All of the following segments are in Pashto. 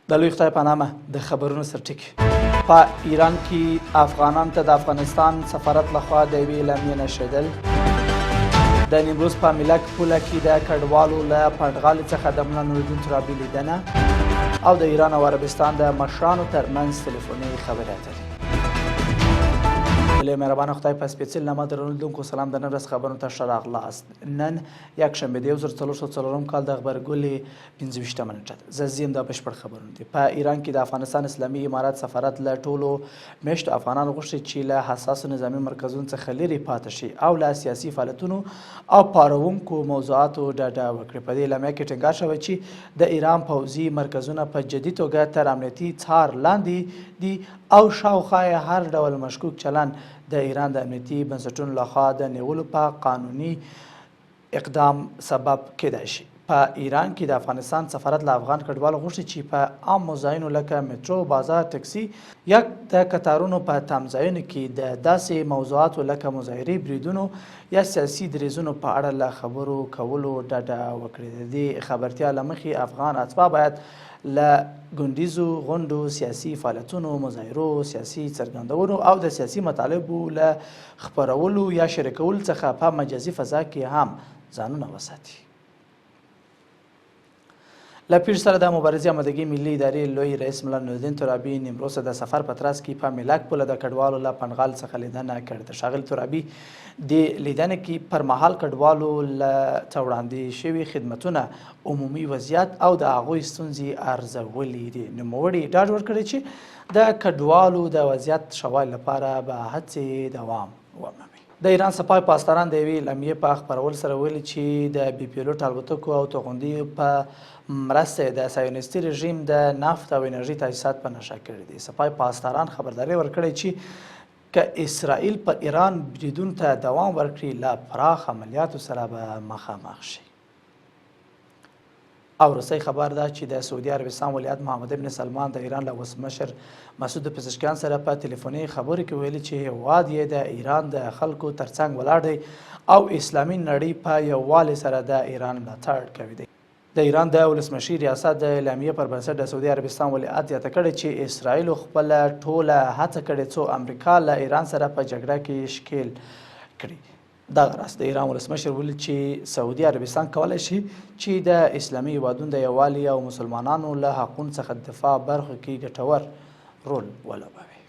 د لوی خدای په نامه د خبرونو سرټکی. په ایران کې افغانان ته د افغانستان سفارت لخوا د یوې اعلامیې نشرېدل، د نیمروز په ملک پوله کې د کډوالو له پنډغالي څخه د ملا نورالدین ترابي لیدنه او د ایران او عربستان د مشرانو ترمنځ تلیفوني خبرې اترې. لوی مهربانه خدای په سپېڅلي نامه درنو لیدونکو سلام، د نن ورځ خبرونو ته ښه راغلاست. نن یکشنبه د 1404 کال د غبرګولې 25مه نېټه ده. زه ځم دا بشپړ خبرونه دي. په ایران کې د افغانستان اسلامي امارت سفارت له ټولو مېشتو افغانانو غوښتي چې له حساسو نظامي مرکزونو څخه لرې پاتې شي او له سیاسي فعالیتونو او پاروونکو موضوعاتو ډډه وکړي. په دې اعلامیه کې ټینګار شوی چې د ایران پوځي مرکزونه په جدي توګه تر امنیتي څار لاندې دي او شاوخوا یې هر ډول مشکوک چلند د ایران د امنیتي بنسټونو لخوا د نیولو په قانوني اقدام سبب کېدای شي. په ایران کې د افغانستان سفارت له افغان کډوالو غوښتي چې په عامو ځایونو لکه مترو، بازار، ټکسي یا د کتارونو په تمځایونو کې د داسې موضوعاتو لکه مظاهرې، بریدونو یا سیاسي دریځونو په اړه له خبرو کولو ډډه وکړي. د دې خبرتیا له مخې افغان اتباع باید له ګوندیزو غونډو، سیاسي فعالیتونو، مظاهرو، سیاسي څرګندونو او د سیاسي مطالبو له خپرولو یا شریکولو څخه په مجازي فضا کې هم ځانونه وساتي. له پیر سره د مبارزې آمادګي ملي ادارې لوی رئیس ملا نورالدین ترابي نیمروز ته د سفر په ترڅ کې په ملک پوله د کډوالو له پنډغال څخه لیدنه کړې ده. ښاغلي ترابي دې لیدنه کې پر مهال کډوالو له ته وړاندې شوي خدمتونه، عمومي وضعیت او د هغوی ستونزې ارزولې دي. نوموړي ډاډ ورکړی چې د کډوالو د وضعیت ښه والي لپاره به هڅې دوام ومومي. د ایران سپاه پاسداران د یوې اعلامیې په خپرولو سره ویلي چې د بې پیلوټه الوتکو او توغندیو په مرسته یې د صهیونیستي رژیم د نفت او انرژۍ تاسیسات په نښه کړي دي. سپاه پاسداران خبرداری ورکړی چې که اسرائیل په ایران بریدونو ته دوام ورکړي، له پراخ عملیاتو سره به مخامخ شي. او وروستی خبر دا چې د سعودي عربستان ولیعهد محمد ابن سلمان د ایران له ولسمشر مسعود پزشکیان سره په تلیفوني خبرو کې ویلي چې هیواد یې د ایران د خلکو ترڅنګ ولاړ دی او اسلامي نړۍ په یووالي سره د ایران ملاتړ کوي. دی د ایران د ولسمشرۍ ریاست د اعلامیې پر بنسټ د سعودي عربستان ولیعهد زیاته کړې چې اسرائیلو خپله ټوله هڅه کړې څو امریکا له ایران سره په جګړه کې ښکیل کړي. دغه راز د ایران ولسمشر ویلي چې سعودي عربستان کولای شي چې د اسلامي هیوادونو د یووالي او مسلمانانو له حقونو څخه د دفاع برخو کې ګټور رول ولوبوي.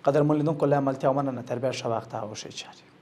قدرمن لیدونکو له ملتیا مننه، تر بیا ښه وخت او ښې چارې.